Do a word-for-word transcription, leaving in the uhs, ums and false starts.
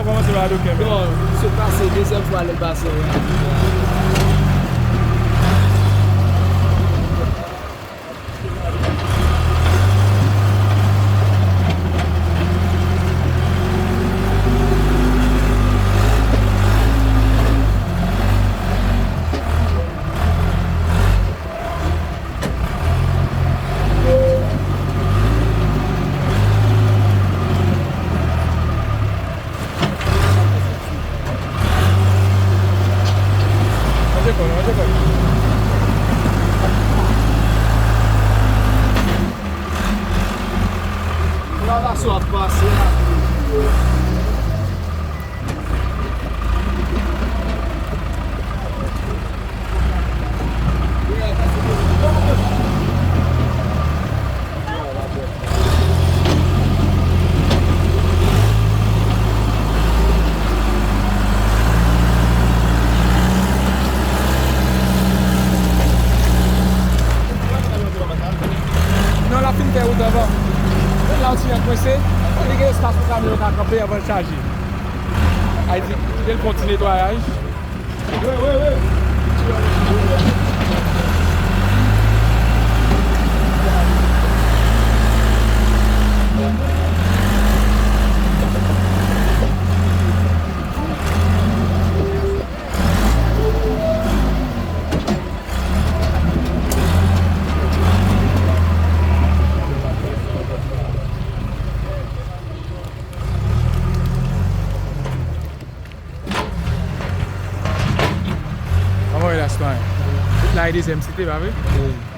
Kòmanse pa do kenbe. Non, misye pase, dezyèm fwa lè l pase. Manje kòl, manje kòl. Lavalasyon ap pase la. Non, l ap fin fè wout anvan. Menm la w ti jan kwense, li gen espas pou kamyon yo ka kanpe anvan l chaje. Ay di, lè l fè yon ti netwayaj. Kòman w ye la, sitwayen? Tout la e dezyèm site, pa vre? Wi.